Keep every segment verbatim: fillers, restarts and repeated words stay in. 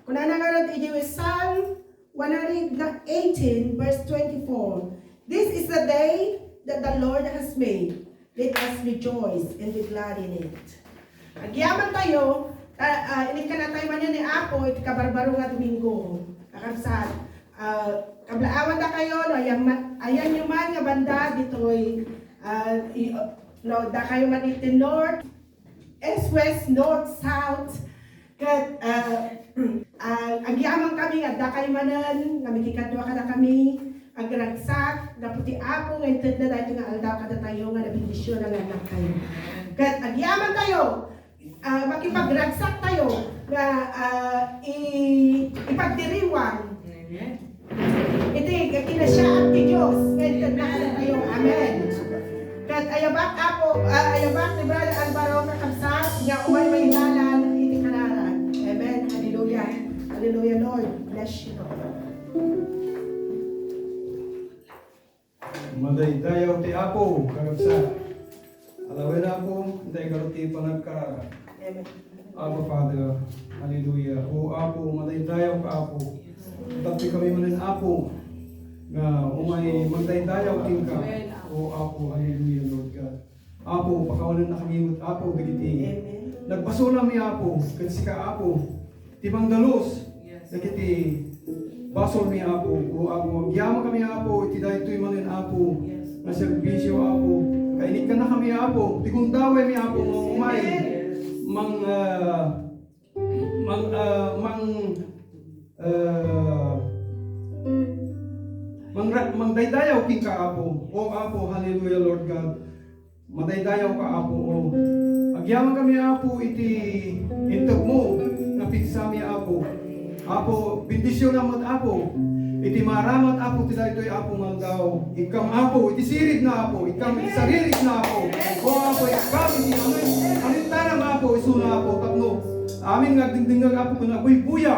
Kunana ngarud iti Psalm one hundred eighteen, verse twenty-four, "This is the day that the Lord has made. Let us rejoice and be glad in it." Agyaman tayo, ta, ah, inikkana tayo manen ni Apo iti kabarbaro nga Domingo. Kakabsat, ah, kablaawandakayo, no, ayan ma-, ayanyo man nga banda ditoy, ah, i-, no, dakayo man iti north, east, west, north, south. Ket, ah, ah, agyaman kami nga adda kayo manen nga makikadua kadakami, agragsak, gapu ti Apo nga intedna daytoy nga aldaw kadatayo nga nabendisionan nga annaktayo. Ket agyaman tayo, ah, makipagragsak tayo nga, ah, i-, ipagdiriwang. Amen. Iti kinasiaat ti Dios nga intedna kadatayo. Amen. Ket ayabak, Apo, ah, ayabak ni Brother Alvaro, kakabsat, nga umay maidalan iti kararag. Amen. Hallelujah. Hallelujah, Lord. Bless you, Lord. Madaydayaw ti Apo, kakabsat. Alawen, Apo, dayta ngarud ti panagkararag. Amen. Abba, Father, hallelujah. O Apo, madaydayaw ka, Apo. Tapno kami manen, Apo, nga umay magdaydayaw kenka. O Apo, hallelujah, Lord God. Apo, pakawanennakami met, Apo, dagiti Amen. Nagbasolmi, Apo, ket sika, Apo, ti mangdalus dagiti basolmi, Apo. O Apo, agyamankami, Apo, iti daytoy manen, Apo, nga serbisio, Apo. Kainikkannakami, Apo, ti gundawaymi, Apo, nga umay mang, ah, mang, ah, mang, ah, mangra-, mangdaydayaw kenka, Apo. O Apo, hallelujah, Lord God. Madaydayaw ka, Apo, o. Agyamankami, Apo, iti intedmo nga pigsami, Apo. Apo, bendisionam met, Apo, iti maaramat, Apo, ti daytoy, Apo, nga aldaw. Ikkam, Apo, iti siridna, Apo. Ikkam iti saririkna, Apo. O, Apo, ikkam iti amin, amin taram, Apo, isuna, Apo, tapno amin nga agdengdengngeg, Apo, ken agbuybuya.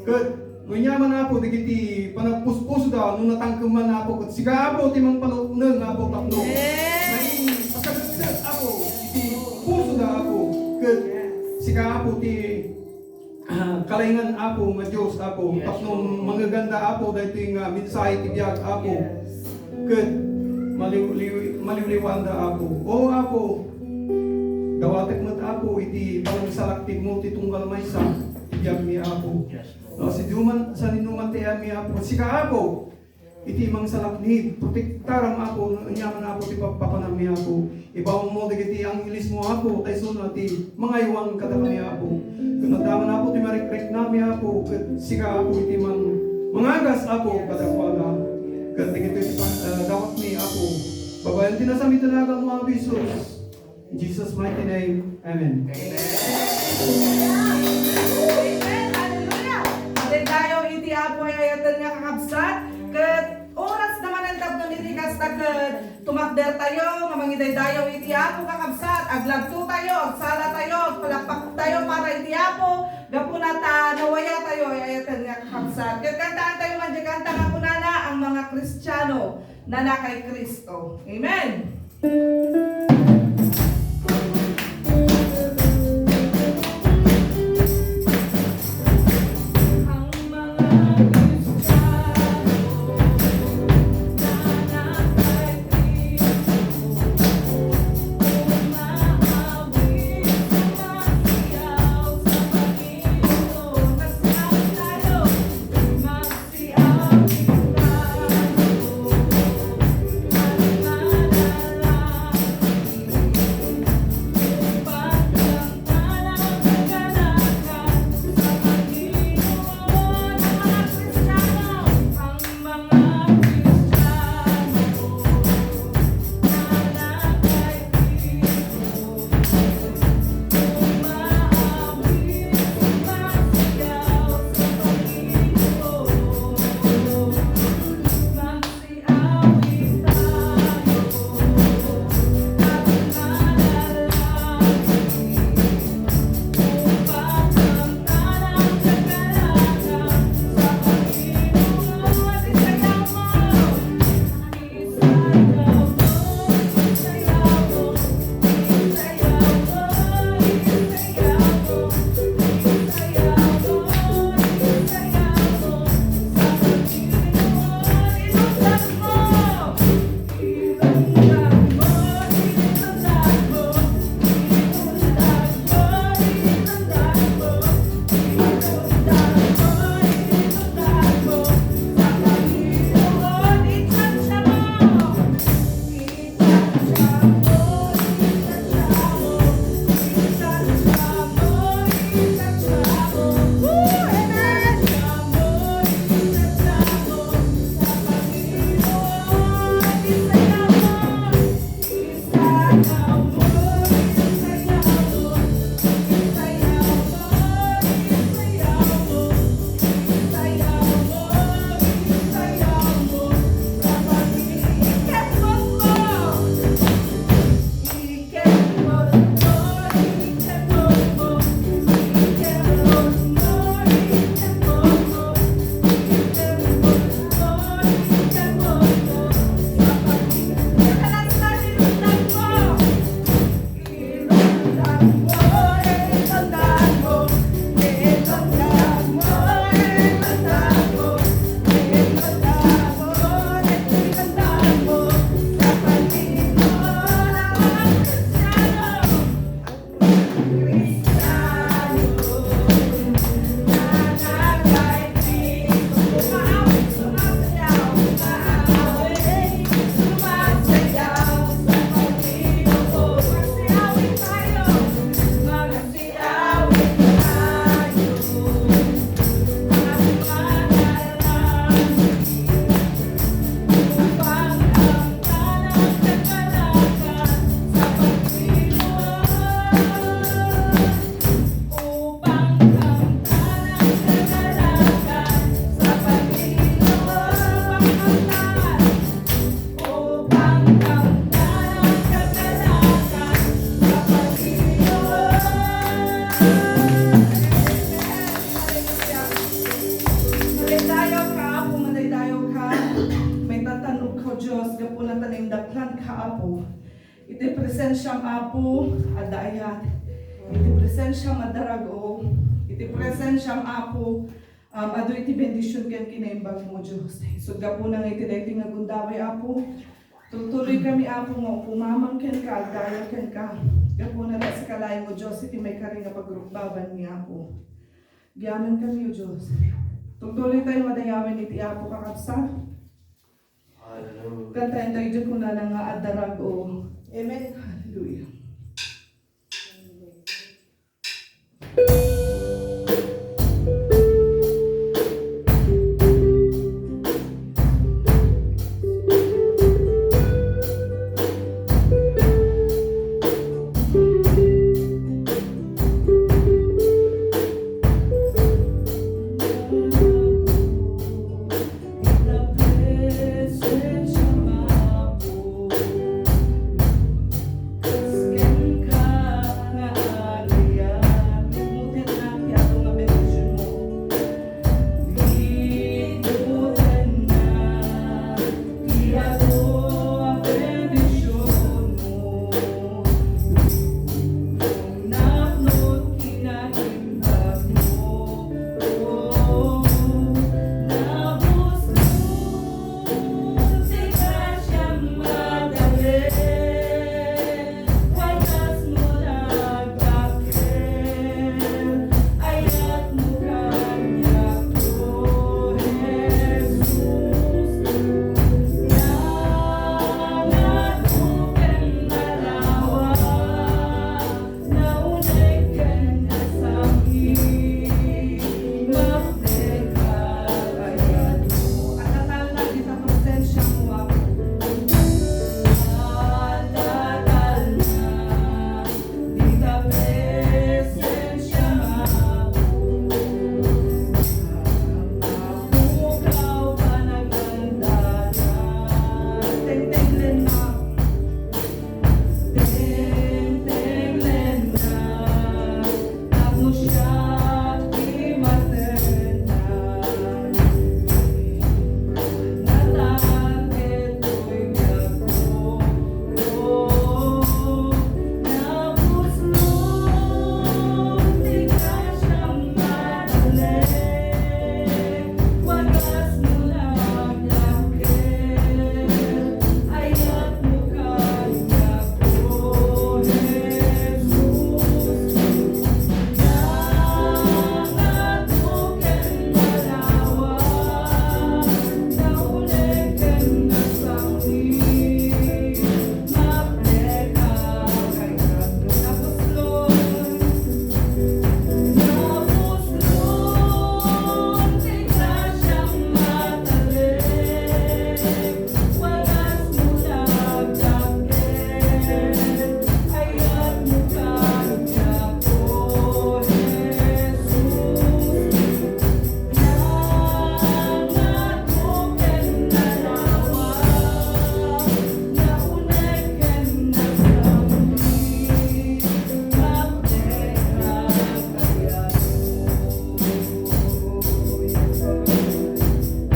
Ket no ania man, Apo, dagiti panagpuspusoda, no natangkemman, Apo, ket sika, Apo, ti mangpanukneng, Apo, tapno Amen. Maipasageksek, Apo, iti pusoda, Apo, ket sika, Apo, ti, ah, kalaingan, Apo, nga Dios, Apo, Yes. Tapno mangeganda, Apo, daytoy nga mensahe ti biag, Apo, Yes. Ket maliw-, liw-, maliwliwanda, Apo. O, Apo, dawatek met, Apo, iti panangsalaknibmo ti tunggal maysa ti biagmi, Apo. Yes. No, siduman, saninoman ti ayanmi, Apo. Sika, Apo, iti mangsalaknib, protektaram, Apo, no aniaman, Apo, ti pagpapanammi, Apo. Ibawammo dagiti anghelismo, Apo, ta isuna ti mangaywan kadakami, Apo. Ket no adda man, Apo, ti marikriknami, Apo, ket sika, Apo, iti mang-, mangagas, Apo, kadakuada. Ket dagitoy ti pa-, ah, dawatmi, Apo. Babaen ti nasantoan a naganmo, Apo Jesus. In Jesus' mighty name, amen. Amen. Hallelujah. Madaydayaw iti Apo ay ayaten nga kakabsat, ket oras na manen tapno iti kasta ket tumakder tayo nga mangidaydayaw iti Apo, kakabsat. Aglagto tayo, agsala tayo, agpalakpak tayo para iti Apo, gapuna ta nawaya tayo ay ayaten nga kakabsat. Ket kantaan tayo man di kanta nga kunana, Ang Mga Kristiano na Nakaikristo. Amen. presensiam, Apo, adda ayat. Iti presensiam, adda rag-o. Iti presensiam, Apo, um, adu iti bendision ken kinaimbagmo, Dios. Isut' gapuna nga iti daytoy nga gundaway, Apo, tultuloy kami, Apo, nga upumamang kenka, agdayag kenka. Gapuna ta sika laeng, O Dios, iti maikari nga pagrukbabanmi, Apo. Agyamankami, O Dios. Tultuloy tayo madayawen iti Apo, kakabsat. Hallelujah. Kantaentayo iti kunana nga adda rag-o. Amen. Hallelujah.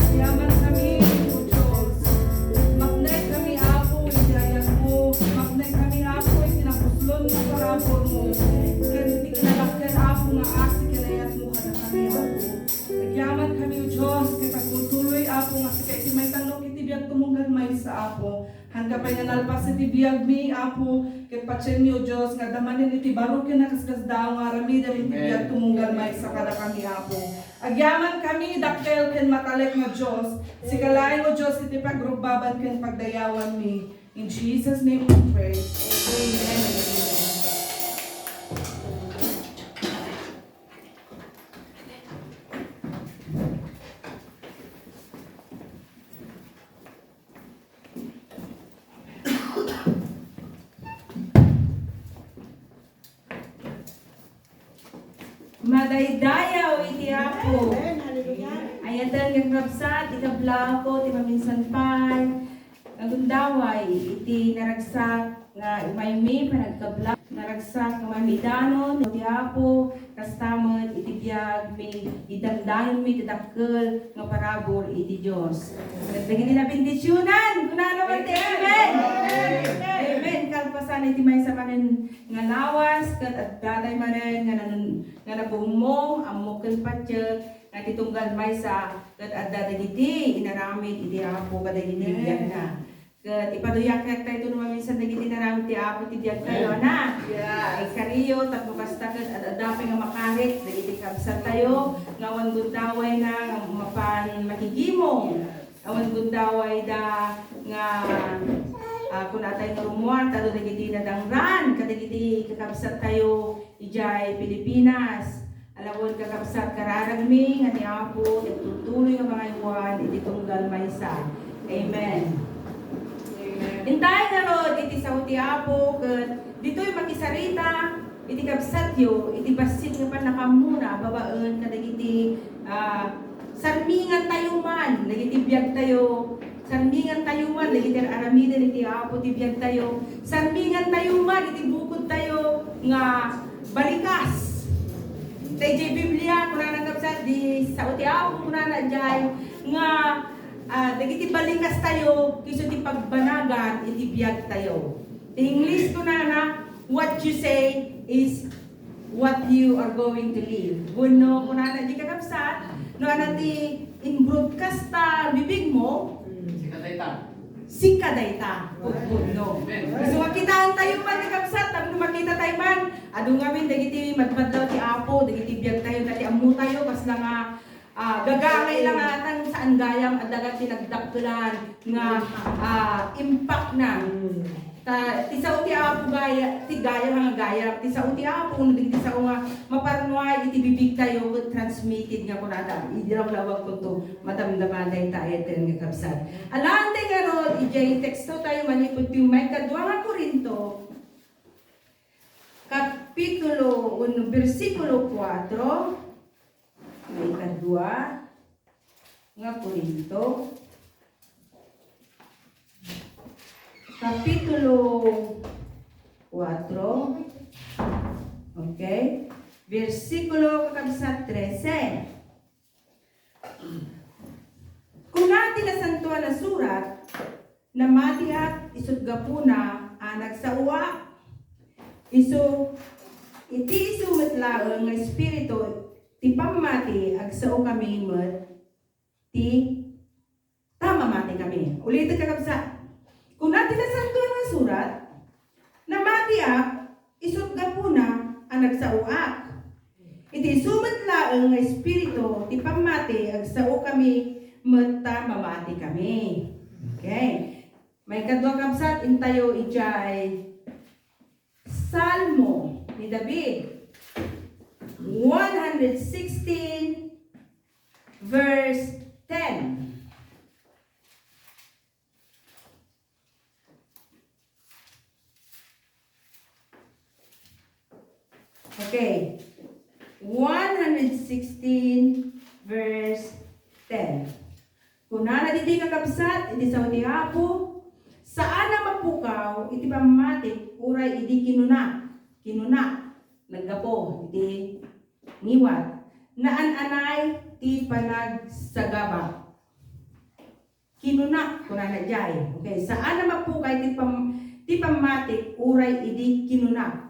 Agyamankami, O Dios. Mapnekkami, Apo, iti ayatmo. Mapnekkami, Apo, iti napuslon nga parabur mo. Ken iti kinadakkel, Apo, nga asi ken ayatmo kadakami, Apo. Agyamankami, O Dios, ket agtultuloy, Apo, nga sika iti maitalek iti biag tumunggal maysa, Apo. Haanka pay nga nalpas iti biagmi, Apo, ket patienmi, O Dios, nga adda manen iti baro ken nakasdaaw nga aramidem iti biag tumunggal maysa kadakami, Apo. Agyamankami, dakkel ken matalek nga Dios, sika laeng, O Dios, iti pagrubbaban ken pagdayawanmi. In Jesus' name we pray. Amen and amen. Madaydayaw iti Apo. Amen. Hallelujah. Ayaten ken kabsat, ikablaak ti maminsan pay nga gundaway iti naragsak nga imaymi panagkablaak, naragsak nga maymi idanon ti Apo, Kasta met iti biagmi, idandanonmi ti dakkel nga parabur iti Dios. Ket dagiti nabendisionan, kunana met ti amen. Amen. Kalpasan iti maysa manen nga lawas, ket addatay manen nga nan-, nga nabungmo, ammok ken patiek, nga iti tunggal maysa, ket adda dagiti inaramid iti Apo kadagiti biagna. Ket ipaduyakkayto no maminsan dagiti inaramid ti Apo ti biagtayo, ana? Yes. Ay, kariyo, tapno kasta ket ad-adda pay nga makarit dagiti kabsattayo nga awan gundawayna nga mapan makigimong. Awan gundawayda nga, ah, kunatay nga rummuar, tado dagiti nadangran kadagiti kakabsattayo idiay Pilipinas. Alawon, kakabsat, kararagmi nga ni Apo ti agtultuloy nga mangaywan iti tunggal maysa. Amen. Amen. Intay ngarud iti sao ti Apo, ket ditoy makisarita iti kabsatyo iti bassit nga pannakaammoda babaen kadagiti, ah, sarmingantayo man dagiti biagtayo. Sarmingantayo man dagiti aramiden iti Apo ti biagtayo. Sarmingantayo man iti bukodtayo nga balikas. Ta idiay Biblia, kunana, kabsat, di sao ti Apo, kunana idiay nga, ah, dagiti balikastayo isu ti pagbanagan iti biagtayo. Ti English, kunana, "What you say is what you are going to live." Wenno, kunana di, kakabsat, no adda ti in-broadcast ta bibigmo, sika dayta. Sika dayta. Pudpudno. Amen. So, makitaentayo man, kakabsat, tapno makitatayo man, adu ngamin dagiti madmadlaw ti Apo, dagiti biagtayo, ta ti ammotayo, kasla nga, ah, gagangay la nga, tan saan gayam, adda nga ti nagdakkelan nga, ah, impact na. Ta, ti sao ti Apo gaya, ti gaya nga gaya, ti sao ti Apo, no dagiti sao nga maparnuay iti bibigtayo, ket transmitted nga kunada, idi lawlawag kunto, madamdama dayta ayaten nga kabsat. Alaen ti ngarud, idiay tekstotayo manipud ti maikadua nga Korinto, kapitulo uno, bersikulo kuatro, maikadua nga Korinto, kapitulo kuatro, okay, bersikulo, kakabsat, trese. Kuna ti Nasantoan a Surat, "Namatiak isut' gapuna a nagsaoak." Isu, iti isu met laeng nga Espiritu ti pammati, agsaokami met ti ta mamatikami. Ulitek, kakabsat. Kuna ti Nasantoan nga Surat, "Namatiak isut' gapuna a nagsaoak." Iti isu met laeng nga Espiritu ti pammati, agsaokami met ta mamatikami. Okay. Maikadua, kabsat, intayo idiay Salmo ni David, one hundred sixteen, verse ten. Okay. One hundred sixteen, verse ten. Kunana ditoy, kakabsat, iti sao ti Apo, "Saan a mapukaw iti pammatik uray idi kinunak." Kinunak, naggapu iti ngiwat. "Naan-anay ti panagsagabak." Kinunak, kunana diay. Okay, saan a mapukaw ti pam-, ti pammatik uray idi kinunak.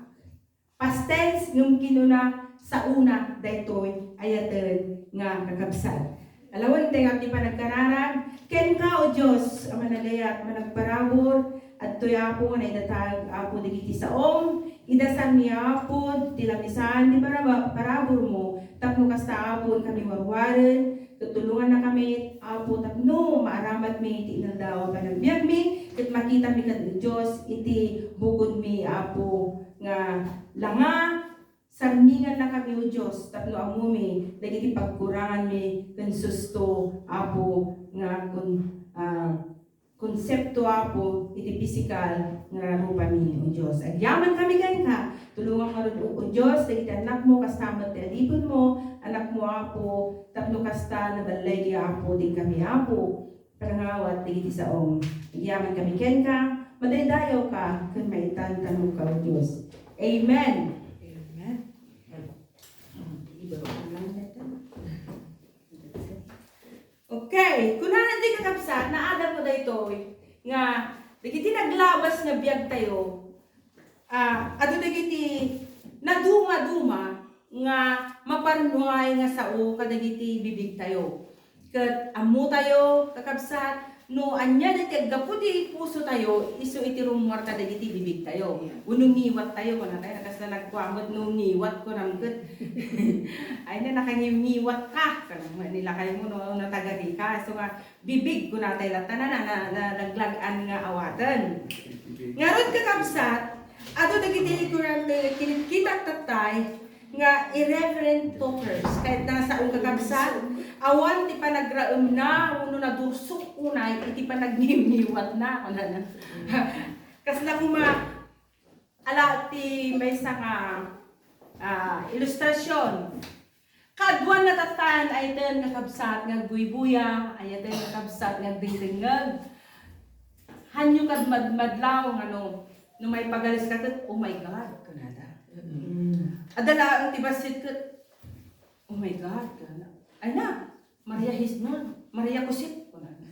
Past tense, ngem kinuna, saona daytoy ayaten nga kakabsat. Alawen ti panagkararag kenka, O Dios a manaliat, managparabur, adtoy, Apo, nga naidatag, Apo, dagiti saom. Idasanmi, Apo, ti lamisan ti paraba-, paraburmo, tapno kasta, Apo, kami warwaren, ket tulongannakami, Apo, tapno maaramatmi ti inaldaw a panagbiagmi, ket makitami ket, Dios, iti bukodmi, Apo, nga langa, sarmingannakami, O Dios, tapno ammomi dagiti pagkuranganmi ken susto, Apo, nga kon-, ah, konsepto, Apo, iti pisikal nga rupami, O Dios. Agyamankami kenka, tulongan ngarud, O Dios, dagiti annakmo, kasta met ti adipenmo, annakmo, Apo, tapno kasta naballigen, Apo, dikami, Apo, panangawat dagiti saom. Agyamankami kenka, madaydayawka, ken maitan kano ka, O Dios. Amen. Amen. Ay, kunana ti kakabsat, naadalko daytoy nga dagiti naglabas nga biagtayo, ah, adu dagiti nadumaduma nga maparnuay nga sao kadagiti bibigtayo. Ket ammotayo, kakabsat, no ania daytoy aggapu ti pusotayo, isu iti rummuar kadagiti bibigtayo. Wenno ngiwattayo, kunatayo, kasla nagkua met no ngiwat, kunam ket, ay na, nakangiwat ka, kunam, nilakaymo no, no taga-Rica. So nga, bibig, kunatay latta na, na, na, naglag-an nga awaten. Ngarud, kakabsat, adu dagiti kurante, kinikkitak tattay, nga irreverent talkers. Ket nasa kakabsat, awan ti panagraemna, wenno nadursok unay iti panagniwniwatna, kunana. Kasla koma, ala ti maysa nga, ah, ilustrasion. Kaaduan natattayan ayten nga kabsat nga agbuybuya, ayten nga kabsat nga agdingdingngeg. Hanyo kad mad-, madlaw nga no, no maipagalis ka ket, "Oh my God," kunada. Mm. Adda laeng ti bassit ket, "Oh my God," kunada. Ay na, Maria Hisnon, Maria Kusip, kunada.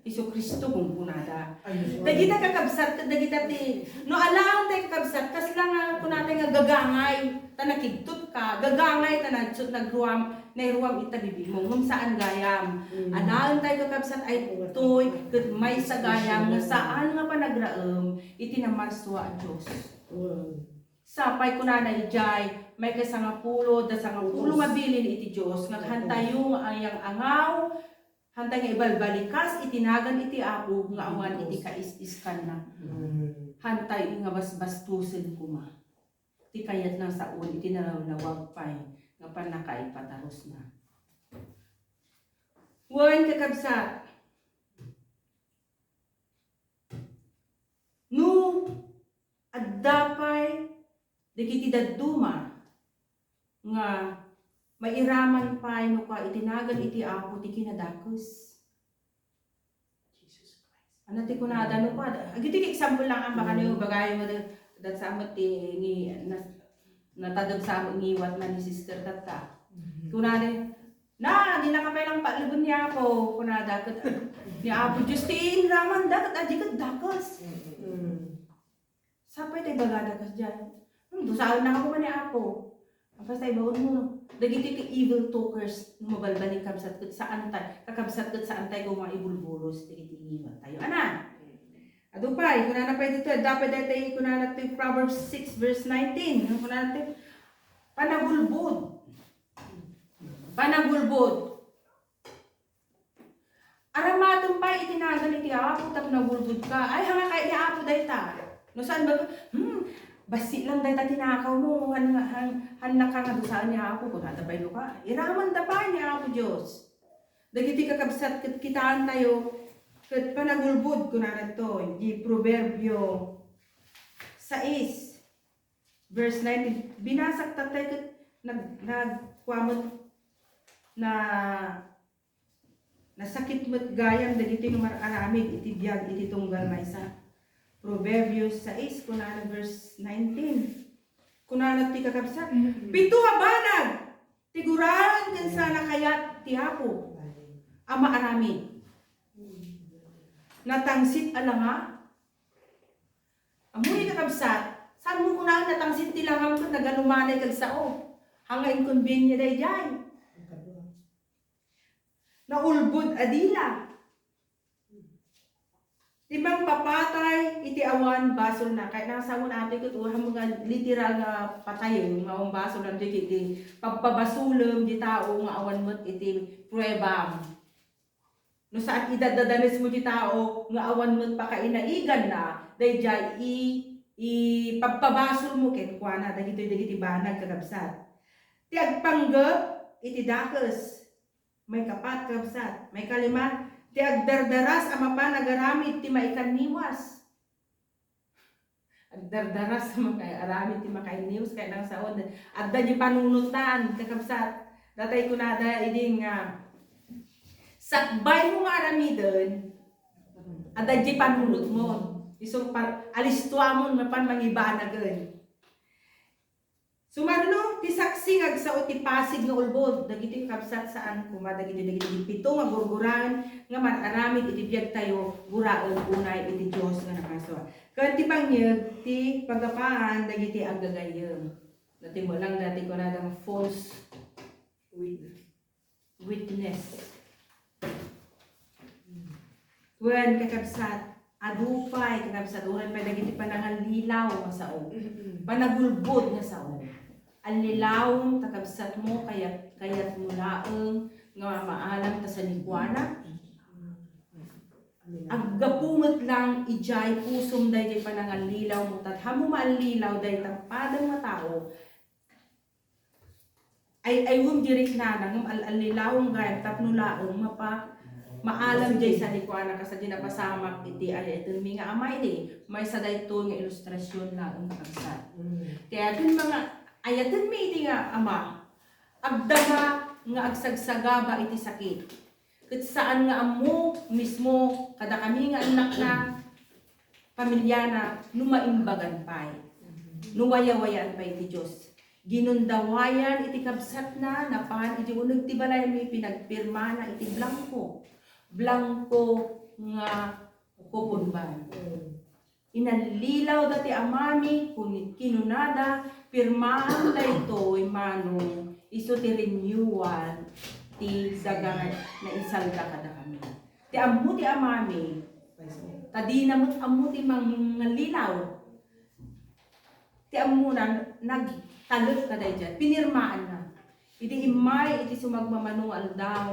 Jesu-Cristo, kunkunada. Ay, Dagita kakabsat, dagita ti, no alaen tay kakabsat, kasla nga kunatay nga gagangay, ta nakigtot ka, gagangay ta nagsut nagruam, nairuam ita bibigmo, ngem saan gayam. Mm. Alaen tay kakabsat ay toy, ket maysa gayam nga saan nga panagraem iti namarsua a Dios. Mm. Sapay kunana idiay, may kasangapulo, da sangapulo nga bilin iti Dios, nga hantayo nga ayang-angaw, hantay nga ibalbalikas iti nagan iti Apo nga awan iti kais-iskanna. Mm. Hantay nga basbastosen koma ti kayatna saon iti nalawlawag pay nga pannakaipatarusna. Wen, kakabsat, no adda pay dagiti dadduma nga mairaman pay no kua iti nagan iti Apo ti kinadakes. Jesus Christ. Ano ti kunada no kua? Agiti example lang, ang baka niyo bagayo nga dat sa amat ti ni nas-, natadem sa amat ngiwat na ni sister tatta. Mhm. Kunada, "Na, di na ka pay lang paaleben ni Apo," kunada, ket ni Apo Dios ti inramanda, ket adi ket dakes. Mm. Sapay tay bagada kasdiay. Hmm, dusaen na ka pa ni Apo. Apay tay baon mo, no? Dagiti ti evil talkers, no mabalbalikan, kabsat ket saan tay, kakabsat ket saan tay koma ibulbulos dagiti ngiwat tayo. Ana? Adu pay, kunana pay dito, dapat daytoy kunana ti Proverbs six verse nineteen. Kunana ti, panagulbod. Panagulbod. Aramatem pay iti nagan iti Apo tapno agulbodka. Ay, hanga kayat ni Apo dayta. No saan ba, hmm, bassit lang dayta tinakaw mo, han, han, han naka nga dusaen ni Apo, kunada pay no ka. Iramanda pay ni Apo Dios. Dagiti kakabsat ket kitaentayo, ket panagulbod, kunana to, di Proverbio sais, verse nineteen. Binasak tatay ket nag-, nagkua met na Nasakit met gayam dagiti nga mar-aramid iti biag iti tunggal maysa. Proverbios sais, kunana verse nineteen. Kunana ti kakabsat, mm-hmm, pito a banag ti guraen ken sana kayat ti Apo a maaramid. Natangsit a langa. Amoy kakabsat, saan mo kunaen natangsit ti langam ket naganumanay kag sao? Hanga inconvenient daydiay. Naulbod a dila. Ti mangpapatay iti awan basolna. Kayat na sa amin atoy ket uha nga literal nga patayen nga awan basolna, di iti pagpabasolem ti tao nga awan met iti pruebam. No saan idaddadanesmo ti tao nga awan met pakainaiganna, daydiay i-, ipagpabasolmo kenkuana dagitoy dagiti banag, kakabsat. Ti agpanggep iti dakes. Maikapat, kabsat. Maikalima, ti agdardaras a mapan agaramid ti maikanniwas. Agdardaras a maka-, aramid ti makainniwas, kayat na nga sao, adda di panunotan, kakabsat. Datay kunada idi nga, sakbay mo nga aramiden, adda di panunotmo. Isu par-, alistuamon mapan mangibanagen. Sumarno ti saksi nga agsao ti pasig nga ulbod. Dagiti kabsat, saan koma dagiti, dagiti pito nga gurguraen nga man-aramid iti biagtayo, guraen unay iti Dios nga nakasua. Ken ti pangyeg ti pagapaan dagiti aggagayyem. Dati mo lang dati kunada nga false witness. Witness. Wen, kakabsat, adu pay, kakabsat, uray pay dagiti panangallilaw nga sao. Mm-mm. Panagulbod nga sao. Allilawem, kakabsat mo, kayat, kayat mo laeng nga maalam ta sanikuana. Aggapu met lang idiay pusom daydiay panangallilaw mo, ta adda mo maallilaw dayta padem nga tao. Ay, ay, wem di riknana, ngem al-, allilawem gayam tapno laeng mapa-, maalam jay sanikuana, kas di napasamak iti ay-ayatenmi nga amay di, maysa daytoy nga ilustrasion laeng, kakabsat. Mm. Kaya ken mga ayatenmi iti nga ama, agdaga nga agsagsagaba iti sakit. Ket saan nga ammo mismo kadakami nga annakna, pamilyana, no maimbagan pay, no wayawayaan pay ti Dios. Ginundawayan iti kabsatna, napan iti uneg ti balaymi, pinagpirmana iti blanko. Blanko nga kupon ban. Inallilaw dati amami, kun-, kinunada, "Pirmaam daytoy, manong isu ti renewal ti daga nga naisalda kadakami." Ti ammo ti amami, ta dina met ammo ti mangallilaw. Ti ammona, nagtalek kadaydiay, pinirmaanna. Idi immay iti sumagmamano nga aldaw,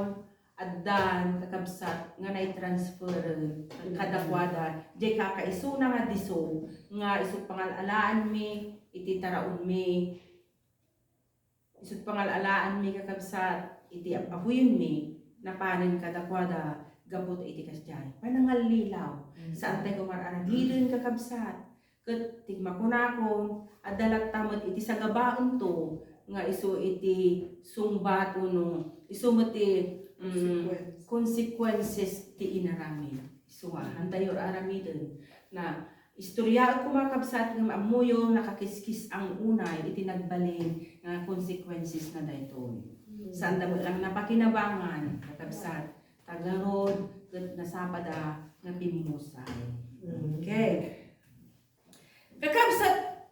addan, kakabsat, nga naitransferen kadakuada, jay kakaisuna nga disso, nga isu pangal-alaanmi iti taraonmi, isu pangal-alaanmi, kakabsat, iti ap-, apuyenmi, napanen kadakuada gapu iti kasdiay. Panangallilaw, saan tayo mar-aramiden, kakabsat. Ket ti makunakon, adda latta met iti sagabaento nga isu iti sungbat wenno isu met ti, mm, consequences ti inaramid. Isu nga, hantayo aramiden. Na, istoryaek koma, kabsat, ngem ammoyo, nakakiskis-ang unay iti nagbalin nga consequences na daytoy. Saan da met lang napakinabangan, kakabsat. Ta ngarud, ket nasapada nga pimmusay. Okay. Kakabsat,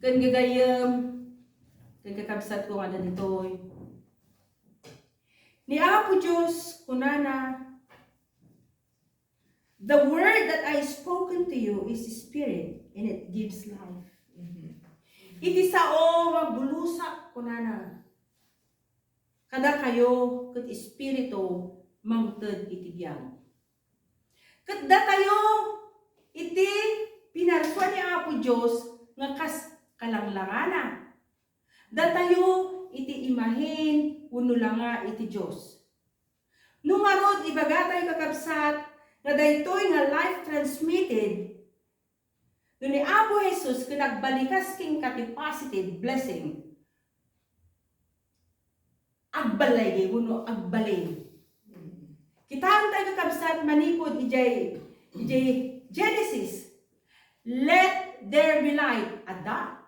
ken gagayyem, ken kakabsat ko nga ditoy. Ni Apo Dios, kunana, "The word that I spoken to you is spirit and it gives life." Iti sao nga bulusak, kunana, kadakayo ket espiritu mangted iti biag. Ket datayo iti pinarsua ni Apo Dios nga kas kalanglangana. Datayo iti imahen wenno langa iti Dios. No ngarud, ibagatayo, kakabsat, nga daytoy nga life transmitted, no ni Apo Jesus ket agbalikas kenka ti positive blessing, agbalay wenno agbalin. Kitaentayo, kakabsat, manipud idiay, idiay Genesis, "Let there be light." Adda.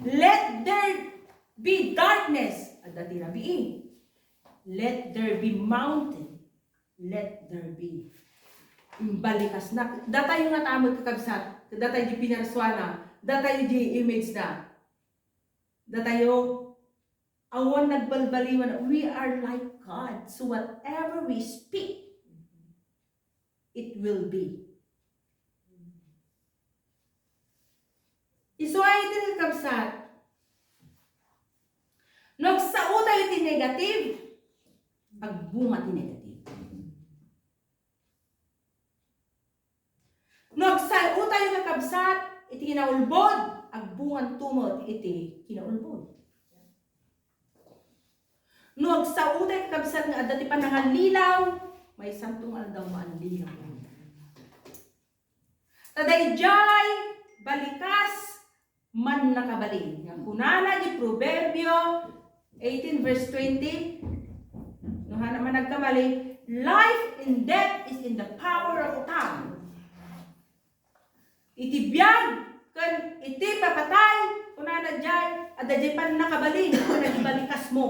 "Let there be darkness." Adda ti rabii. "Let there be mountain." "Let there be." Imbalikasna. Datayo nga tamet, kakabsat. Datayo di pinarsuana. Datayo di image na. Datayo, awan nagbalbaliwan. We are like God. So whatever we speak, it will be. Isu ay iti, kakabsat. No agsao tayo iti negative, agbunga ti negative. No agsao tayo, kakabsat, iti kinaulbod, agbungan to met iti kinaulbod. No agsao tayo, kakabsat, nga adda ti panangallilaw, maysanto nga aldaw maallilaw. Ta daydiay balikas mannakabalin. Nga kunana di Proverbio eighteen verse twenty, no, hana man nagkamali, "Life and death is in the power of the tongue." Iti biag ken iti papatay, Kunana jay, adda jay pannakabalin, kunana, ibalikasmo.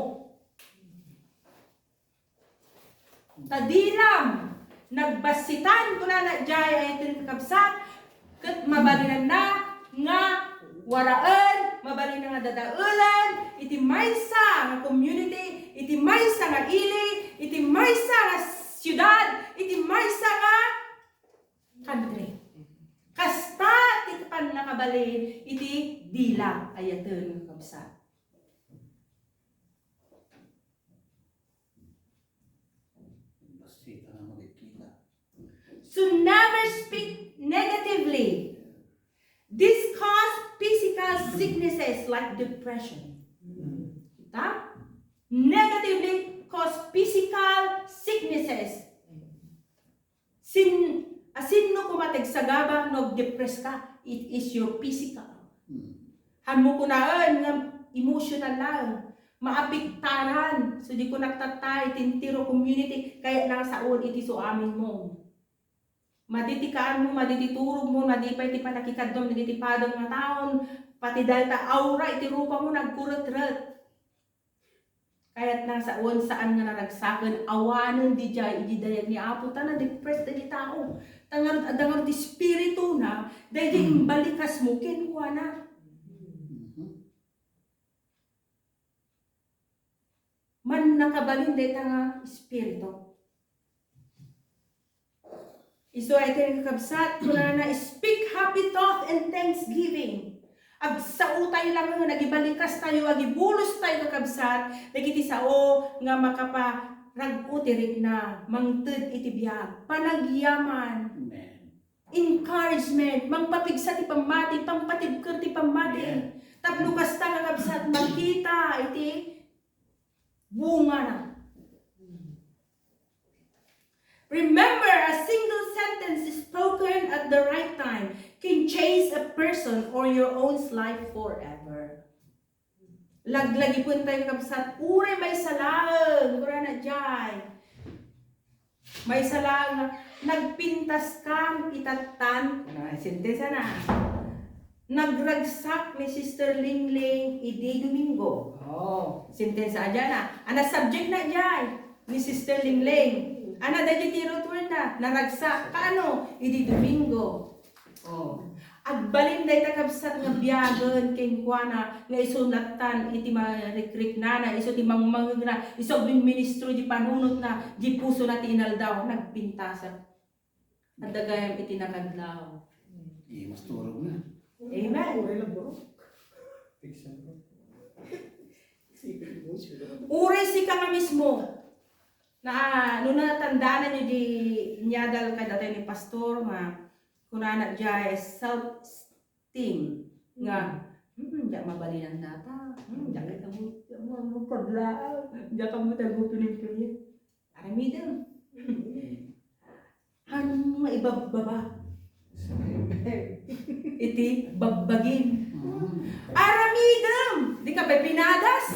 Ta dilam nagbassitan, kunana jay, ay iti kakabsat, ket mabalinanna nga waraen, mabalinna nga dadaelen iti maysa nga community, iti maysa nga ili, iti maysa nga siudad, iti maysa nga country. Kasta ti pannakabalin iti dila ayaten, kakabsat. Basta ita nga makikita. So never speak negatively. This cause physical sicknesses like depression. Kita? Negatively cause physical sicknesses. Sin, asinno koma ti agsagaba no agdepress ka? It is your physical. Hanmo kunaen nga emotional lang. Maapektaran. So, di ko nagtatay, ti entero community, kayatna nga saon iti suamin mo. Madi ti kaan mo, madi ti turog mo, madi pay ti panakikadduam dagiti padem nga taon, pati dayta aura iti rupa mo nagkuretret. Kayatna nga saon, saan nga naragsaken, awanen didiay idi dayag ni Apo, ta na-depress dagiti tao. Ta ngarud, adda ngarud ti espirituna, daydi imbalikasmo kenkuana. Mannakabalin dayta nga espiritu. Isu ay ken, kakabsat, kunana, "Speak happy thought and thanksgiving." Agsao tayo lang nga agibalikas tayo, agibulos tayo, kakabsat, dagiti sao nga makaparag-o ti rikna, mangted iti biag, panagyaman, Amen. Encouragement, mangpapigsa ti pammati, pangpatibker ti pammati. Amen. Tapno kasta, kakabsat, makita iti bungana. Remember, a single sentence spoken at the right time can change a person or your own life forever. Laglagipen tayo, kabsat, uray maysa laeng, kunana jay. Maysa laeng, nagpintas kam itattan, kuna, sentensana. Nagragsak ni Sister Lingling idi Domingo. Oh, sentensa a diana. Ana subject na jay ni Sister Lingling. Ana dagiti root word na, naragsak. Kaano? Idi Domingo. Oh. Agbalin dayta, kabsat, nga biagen kenkuana nga isu nattan iti marikriknana, isu ti mangmangegna, isu agminministro di panunotna, di pusona ti inaldaw, nagpintasan. Adda gayam iti nakadlaw. Di, mas turog na. Amen. Uray lang burok. Uray sika nga mismo. Na, no natandanan yo di inyadal kadatayo ni Pastor nga kunana diay self-esteem nga, "Hmm, diak mabalinan data. Hmm, diak ket amu-, amu-, amu-, paglaang. Diak amu taguto ni Kuya." Aramidem. Hanno nga ibabbaba iti babbagim. Aramidem. Dika pay pinadas.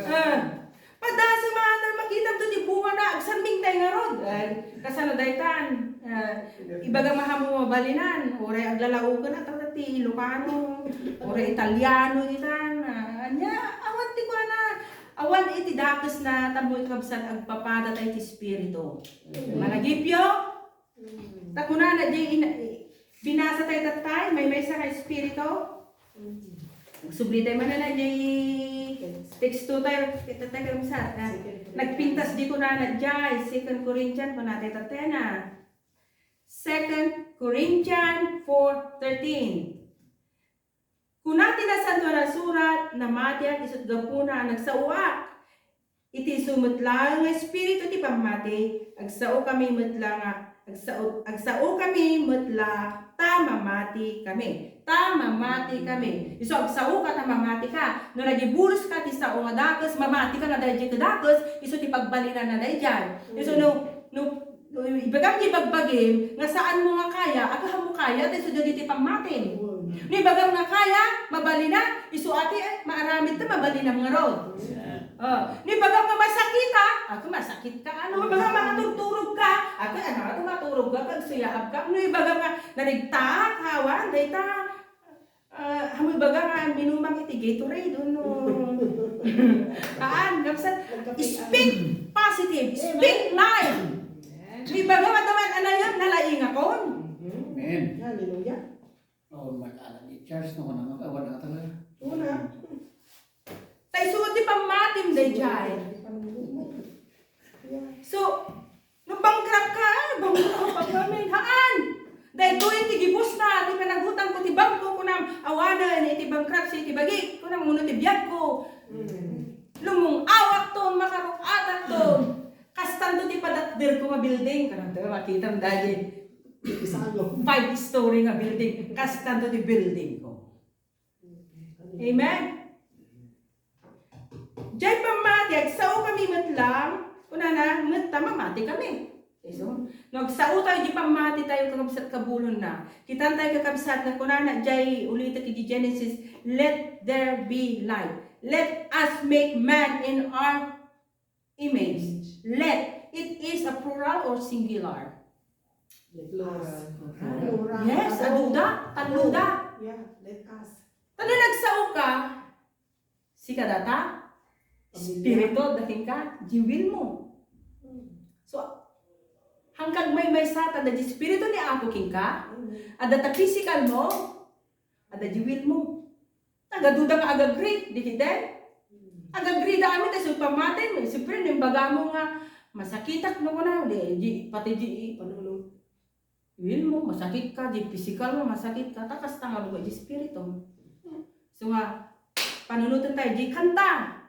Ah. Padasem a ta makitam ti bungana, agsarming tayo ngarud. Ay, kasano daytan? Ah, ibagam a hanmo mabalinan. Uray aglalaoken a, ta ti Ilocano. Uray Italiano ditan. Ah, ania, awan ti kuana. Awan iti dakesna, tapno, kabsat, agpapada tayo ti Espiritu. Amen. Managipyo? Mm. Ta kunana, di ina-, binasa tayo tattay, maymaysa nga Espiritu? Mm. Subli tayo manen, di teksto tayo, kita tayo, kabsat, na nagpintas di kunana, di Second Corinthians, kunana tayo tattay na. Second Corinthians four thirteen. Kuna ti Nasantoan a Surat, "Namatiak, isut' gapuna a nagsaoak iti isu met laeng nga espiritu ti pammati, agsaokami met la nga, agsao-, agsaokami met la ta mamatikami." Ta mamatikami. Isu agsaoka ta mamatika. No nagibuloska ti sao nga dakes, mamatika nga daydiay kadakes, isu ti pagbalinanna daydiay. Isu no, no, no, ibagam ti bagbagim nga saanmo nga kaya, agahammo kaya, ta isu dagiti pammatim. No ibagam nga kaya, mabalina, isu ati, eh, maaramid ta, mabalinam ngarud. Yeah. Oh, no ibagam nga masakita, ako masakit ka, ano, ibagam nga maturog ka, ako, ano, ako maturog ka, kag suyaab ka, no ibagam nga narigtaak, awan, dayta, Ah, hamu ibaga nga minumang iti Gatorade, no? Haan, kabsat, speak positive, speak life. Amen. Ibaga nga daman, anayon, nalaingakon. Amen. Hallelujah. Oh, mag-ala ni Charles, no, ano, mag-awan na talaga. Una. Tay suot ti pammatim, dayjay. So, no bankrupt ka, ah, bankrupt ka, amen. Haan! Daytoy ti gibusna, ti panagutang ko ti bangko, kunam, awanen, iti bankruptcy, iti bagik, kunam, uno ti biag ko. Lumung-awak ton, makaruk-atak ton. Kastanto ti padatder ko nga building. Kanam, tayo, makita mo dali. Five story nga building. Kastanto ti building ko. Amen? Jay pammati, agsao kami met lang, kunana, met ta mamati kami. Okay, so, no agsao tayo, di pammati tayo, kakabsat, kabulon na. Kitan tayo, kakabsat, na kunana, jay ulitek iti Genesis, "Let there be light. Let us make man in our image." Let, it is a plural or singular? Let us. Plural. Yes, aduda, talluda. Yeah, let us. Tano nagsao ka, sika data, espiritu, dakin ka, di will mo. So, hangkag may may sata, da di espiritu ni Apo king ka, ada ta physical mo, ada di will mo. Nagaduda nga agagree, di kite? Agagree da amin, ta so pamati, siyempre, no imbaga mo nga, masakitak no kuna, di, di, pati di, panuno. Will mo, masakit ka, di physical mo, masakit ka, ta kasta nga luba di espiritu. So nga, panunutan tayo, di kanta.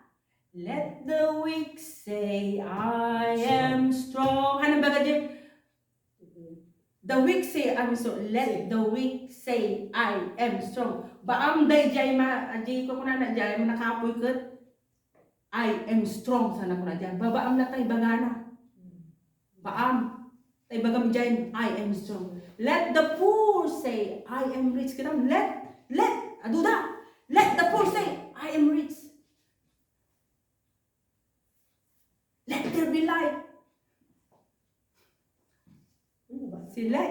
Let the weak say, "I am strong." Ano ba ka di? The weak say, "I'm strong." Let the weak say, "I am strong." Baam dayjay ma, adi ko kunana, dayjay ma nakapoy ket, "I am strong," sana kuna dayjay. Babaam na tay bagana. Baam. Tay bagam dayjay, "I am strong." Let the poor say, "I am rich." Kita, let, let, aduda. Let the poor say, "I am rich." Let there be light. Sila.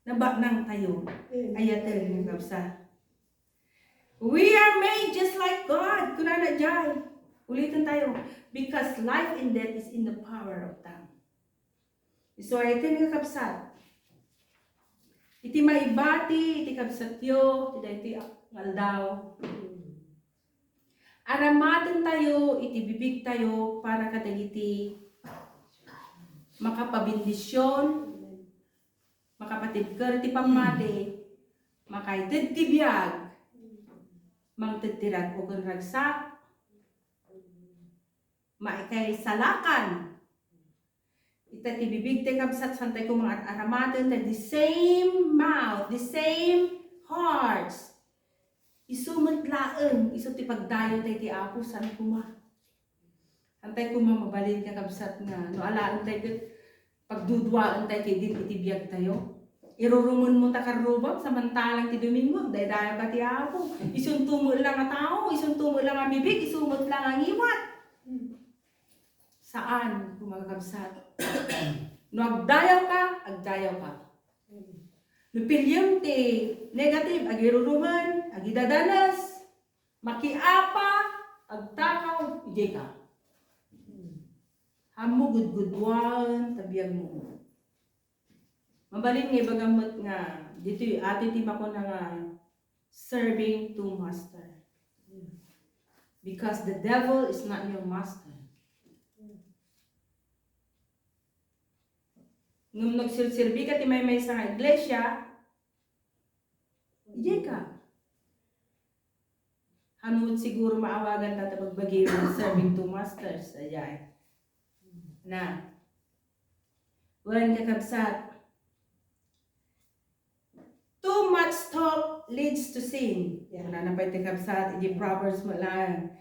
Nabanang tayo. Ayaten nga kabsa. We are made just like God. Kunana jay. Ulitin tayo. Because life and death is in the power of tongue. Isu ay iti nga kabsat. Iti maibati, iti kabsatyo, iti daytoy nga aldaw. Aramaten tayo, iti bibig tayo, para kadagiti makapabendisyon, makapatibker iti pammati, makaited ti biag, mangted ti rag-o ken ragsak, maikaisalakan. Ita ti bibig ti kabsat, saan tayo koma ar-, aramaten, ta the same mouth, the same hearts. Isu met laeng, isu ti pagdayo tayo ti Apo, saan koma. Saan tayo koma mabalin, kakabsat, nga no alaen tayo ket pagduduaen tayo ket din iti biag tayo. Irurumen mo ta karrubam, samantalang ti Domingo, daydayaw ka ti Apo. Isunto met lang a tao, isunto met lang a bibig, isu met lang a ngiwat. Saan, kumakabsat. No agdayaw ka, agdayaw ka. No piliem ti negative, agirurumen, agidadanes, makiapa, agtakaw, idiay ka. Ammo gudguduaen ta biagmo. Mabalin nga ibagam met nga, ditoy, ati ti makuna nga, serving two master. Because the devil is not your master. Ngem no agserserbi ka ti maymaysa nga iglesia, idiay ka. Hano met siguro maawagan ta ta bagbagi nga serving two masters, ayay. Na. Wen, kakabsat, too much talk leads to sin. Yeah. Kunana pay ti kabsat, iti Proverbs mo lang.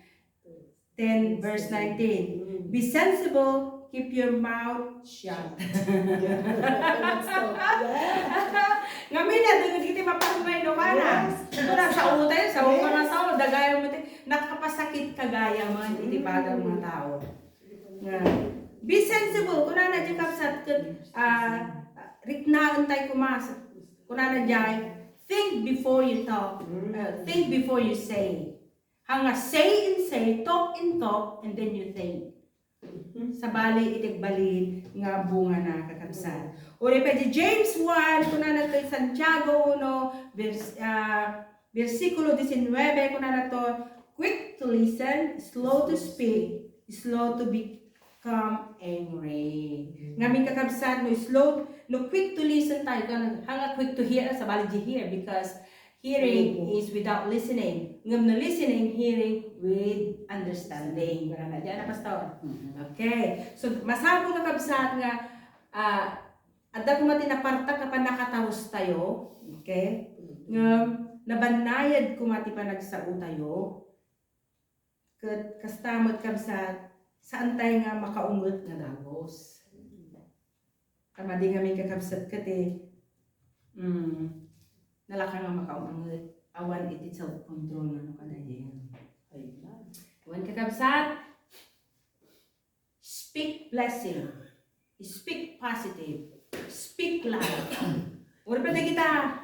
Ten, verse nineteen. Mm. Be sensible, keep your mouth shut. Yeah. Too much talk. Yeah. Ngamin, adun iti maparmay no kana. Yes. Ito na sa utay, sa utay na sa, dagayan mo ti, nakapasakit kagaya man, iti bagang mga tao. Nga, be sensible, kunana di kabsat ket, ah, riknaen tayo kumas. Kunana jay, Think before you talk. Uh, think before you say. Hanga, say and say, talk and talk, and then you think. Sabali iti agbalin nga bungana, kakabsat. Uray pay di James one, kunana ti Santiago uno, vers-, ah, bersikulo diecinueve, kunana to, "Quick to listen, slow to speak, slow to become angry." Ngamin, kakabsat, no slow, no quick to listen tayo, kan, hanga quick to hear, sabali di hear, because hearing is without listening. Ngem no listening, hearing with understanding. Kunana, diyan na, Pastor. Okay. So, masapul, kakabsat, nga, ah, adda koma ti napartak a pannakatarus tayo. Okay? Ngem, nabannayad koma ti panagsao tayo. Ket kasta met, kabsat, saan tayo nga makaunget nga dagus. Ta madi ngamin, kakabsat, ket, mm, nalaka nga makaunget. Awan iti self-control nga no kadayen. Amen. Awan, kakabsat, speak blessing. Speak positive. Speak life. Uray pay dagita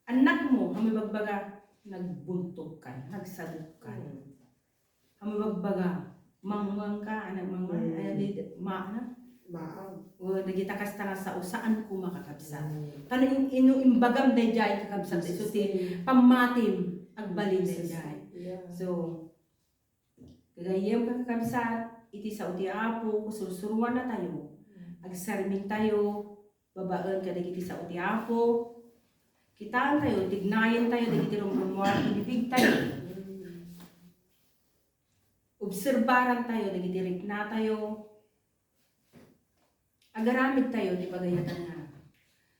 annakmo, ammom ibagbaga, nagbuntogkan, nagsadokkan. Ammom ibagbaga, mangmangka, anak mangmang, ay, di, ma-, ano? Maam. O, dagita kasta nga sao, saan koma, kakabsat. Tan in-, ino imbagam daydiay, kakabsat, isu ti pammatim, agbalin daydiay. Yeah. So, gagayyem, kakabsat, iti sao ti Apo, sursuruanna tayo. Agsarming tayo babaen kadagiti sao ti Apo. Kitaan tayo, tignayen tayo dagiti rumrumuar ti bibig tayo. Obserbaran tayo dagiti rikna tayo. Agaramid tayo ti pagayatanna.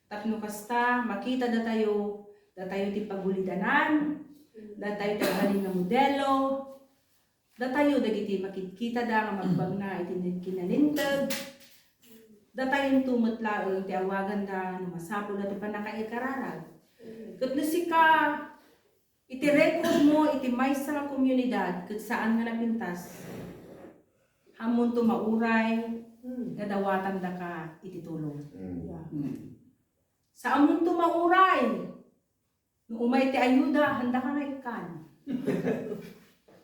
Tapno kasta, makita datayo, datayo ti pagulidanan, datayo ti agbalin nga modelo, datayo dagiti makitkitada nga magbagna iti kinalinteg, datayonto met laeng ti awaganda no masapul a ti pannakaikararag. Ket no sika, iti record mo iti maysa nga komunidad ket saan nga napintas, ammonto mauray nga dawatandaka iti tulong. Mm. Yeah. Mm. Sa ammonto mauray, no umay ti ayuda, haandaka nga ikkan.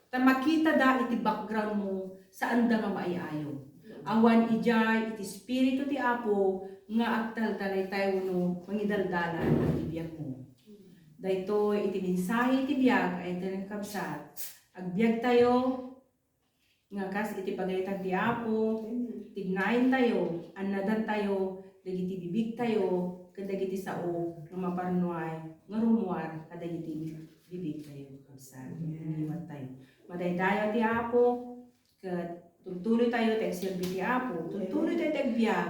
Ta makitada iti background mo, saanda nga maay-ayo. Awan idiay iti Espiritu ti Apo nga agtaltalaytayo wenno mangidaldalan iti biagmo. Daytoy iti mensahe iti biag a inton, kakabsat, agbiag tayo nga kas iti pagayatan ti Apo, tignayen tayo, annadan tayo dagiti bibig tayo ken dagiti sao nga maparnuay nga rumuar kadagiti bibig tayo, kakabsat. Amen. Iniwat tayo. Madaydayaw ti Apo, ket tultuloy tayo ti agserbi ti Apo. Tultuloy tayo ti agbiag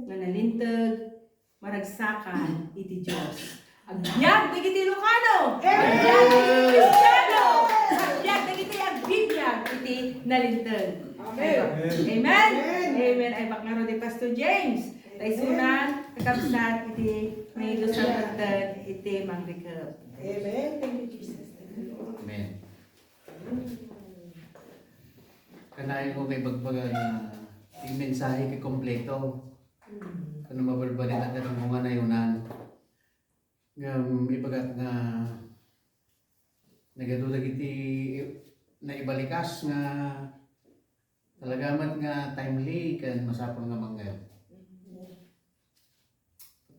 nga nalinteg, maragsakan iti Dios. Agbiag dagiti Ilocano! Amen! Agbiag dagiti Kristiano! Agbiag dagiti agbibiag iti nalinteg. Amen! Amen! Amen! Amen! Ay, baknaro di Pastor James. Tay sunan, kakabsat iti nailusan iti mangrikep. Amen. Thank you, Jesus. Thank you, Lord. Amen. Kanayon ko nga ibagbaga nga ti mensahe ket kompleto. Kano mabalbalitak ket ammo nga nayonan. Ngem ibagak nga nagadu dagiti naibalikas nga talaga met nga timely ken masapul nga mangngeg.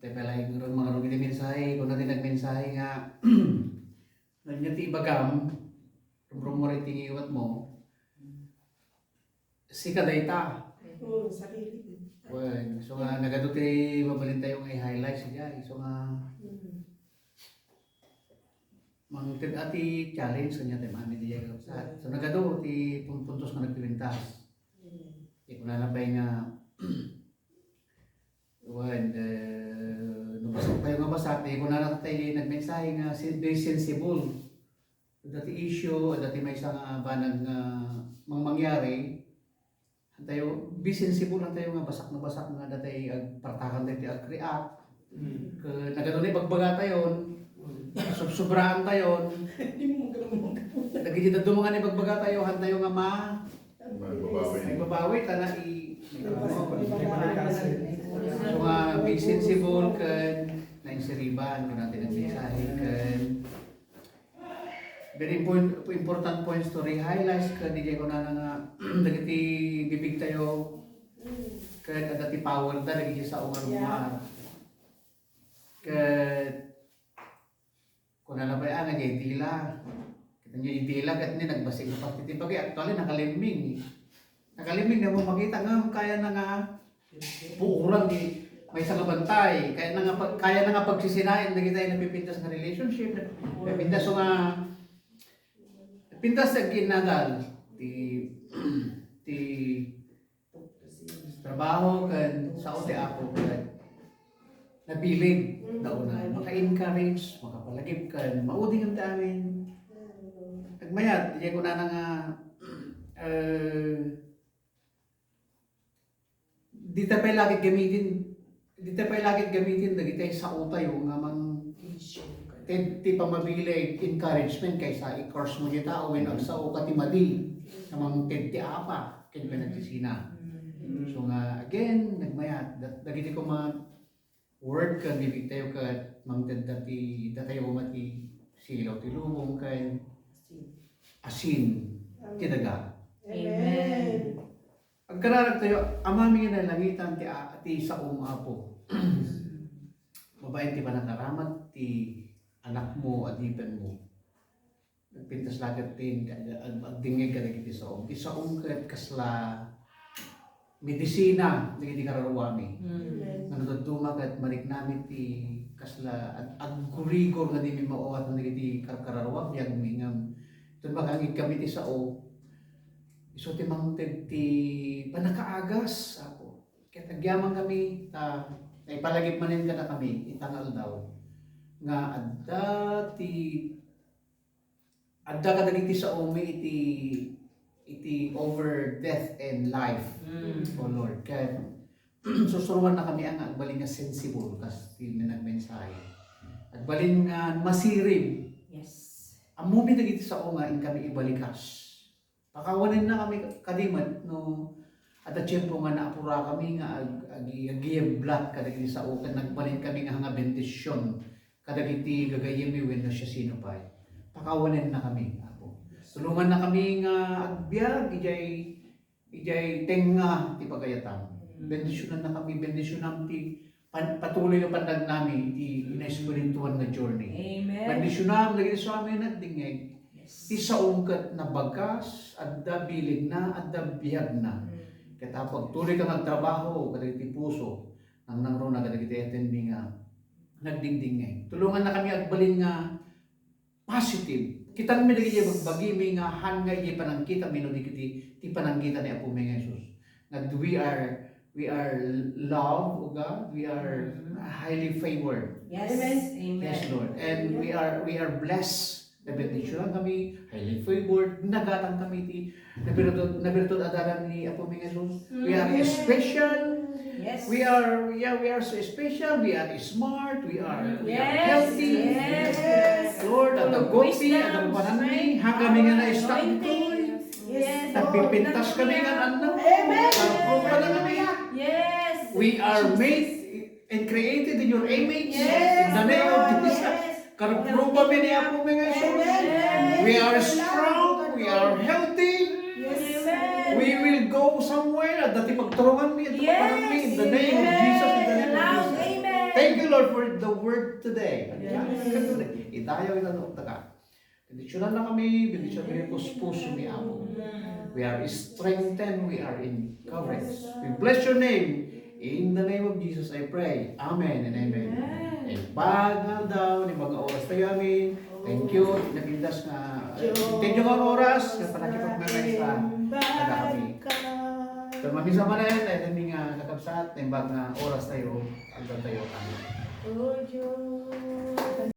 Tay pay laeng nga mangrugit ti mensahe, kuna ti nagmensahe nga, ania ti ibagam, rumrumuar iti ngiwatmo, sika dayta. Oo, sarili. Wen, so nga, nagadu ti mabalin tayo nga i-highlight siya. So nga, mm, mangted-a ti challenge kaniak ti amin diay. Sa, so, nagadu ti pun-, puntos nga nagpipintas. Mm. Ti kunana pay nga, wen, eh, no basak tayo nga basak, ti kunana tayo nagmensahe nga si-, be sensible. Adda ti issue, adda ti maysa nga banag nga mangmangyari, hantayo, be sensible hantayo nga basak na basak nga adda tay agpartakan tayo ti ag-react. Mm. Ket nagadu ni bagbaga tayon, subsubraan tayon. Dagiti dadduma nga ni bagbaga tayo, hantayo nga ma-, Magbabawi. Magbabawi, ta na i-, so nga, be sensible ken Insiriban, kuna ti nagmensahe, ken very impor-, important points to realize, ken diay kunana nga, dagiti bibigtayo, ken adda ti power da, dagiti sao nga rugma. Ket kuna na pay, ah, nga diay dila. Kita nyo, diay dila, ket ni nagbassit nga parte ti bagay. Actually, nakalimming. Nakalimming, di mo makita nga kaya na nga puuran di maysa nga bantay. Kaya na nga pag-, kaya na nga pagsisinain, dagiti napipintas nga relationship, napipintas nga, napintas nga ginadal. Ti, ti trabaho ken sao ti Apo ket nabileg da unay. Maka-encourage, makapalagip ken maudi nga amin. Nagmayat, diay kunana nga, eh, dita pay la ket gamitin, dita pay la ket gamitin dagiti saotayo nga mang-, ti, ti pammabileg, encouragement kaysa i-curse mo ti tao wenno agsao ka ti madi nga mangted ti apa ken panagsisina. So nga, again, nagmayat, da-, dagiti koma word ken bibigtayo ket mangtedda ti datayo nga ti silaw ti lubong ken asin ti daga. Amen. Agkararagtayo, Amami nga nailangitan, ti a-, ti saom, Apo. Babaen ti panangaramat ti anakmo, adipenmo. Nagpintas la ket ti ag-, ag-, agdingngeg kadagiti saom. Ti saom ket kasla medisina dagiti kararuami. Amen. Nga no dadduma ket mariknami ti kasla ag-, aggurigor nga dimi maawatan dagiti kar-, kararuam, biagmi ngem iton makangngeg kami ti sao, isu ti mangted ti pannakaagas, Apo. Ket agyaman kami ta naipalagip manen kadakami ita nga aldaw nga adda ti Adda kadagiti saomi iti, iti over death and life, O Lord. Ket susurowannakami nga agbalin nga sensible, kas ti nagmensahe. Agbalin nga masirib. Yes. Ammomi dagiti sao nga inkami ibalikas. Pakawanennakami kadi met no adda tiempo nga naapurakami nga ag-, agi-, agiyeblat kadagiti sao ket nagbalinkami nga nga bendision kadagiti gagayyemmi wenno siasino pay. Pakawanennakami, Apo. Tulongannakami nga agbiag idiay, idiay tengnga ti pagayatam. Bendisionannakami, bendisionam ti pan-, patuloy nga pannagnami iti inaespirituan nga journey. Amen. Bendisionam dagiti saomi nga nagdingngeg. Yes. Ti saom ket nabagas, adda bilegna, adda biagna. Ket Apo, agtuloyka nga agtrabaho kadagiti puso, nangnangruna kadagiti ayatmi nga nagdingdingngeg. Tulongannakami agbalin nga positive. Kitanmi dagiti bagbagimi nga han nga idiay panangkitami no di ket ti panangkita ni Apomi nga Jesus. Nga we are, we are loved, O God. We are highly favored. Yes. Amen. Yes, Lord. And we are, we are blessed. Nabendisyonankami, highly favored, nagatankami ti nabirtud, nabirtud a dalan ni Apomi nga Jesus. We are special. Yes. We are, yeah, we are so special. We are smart. We are, we are healthy. Yes. Lord, adda gotmi, adda rumananmi, han kami nga naistak ditoy. Yes, Lord. Nagpipintas kami nga annak. Amen. Nagpruba na kami. Yes. We are made and created in your image. Yes, Lord. In the name of Jesus. Yes. Karupruba mi ni Apomi nga Jesus. Amen. We are strong, we are healthy. Yes. Amen. We will go somewhere. Adda ti pagturunganmi, adda ti pagpananmi. In the name of Jesus, in the name of Jesus. Amen. Thank you, Lord, for the word today. Yes. Idayaw ita no, taka. Bendisyonannakami, bendisyonannakami, puspusomi, Apo. We are strengthened, we are encouraged. We bless your name. In the name of Jesus, I pray. Amen and amen. Amen. Naimbag nga aldaw, naimbag nga oras tayo, amen. Thank you. Napintas nga, eh, thank you nga oras, nga panakipagmamesa. Kada kami. Pero mamisa man yan, ay kami nga kakabsat, naimbag nga oras tayo, aldaw tayo, amen.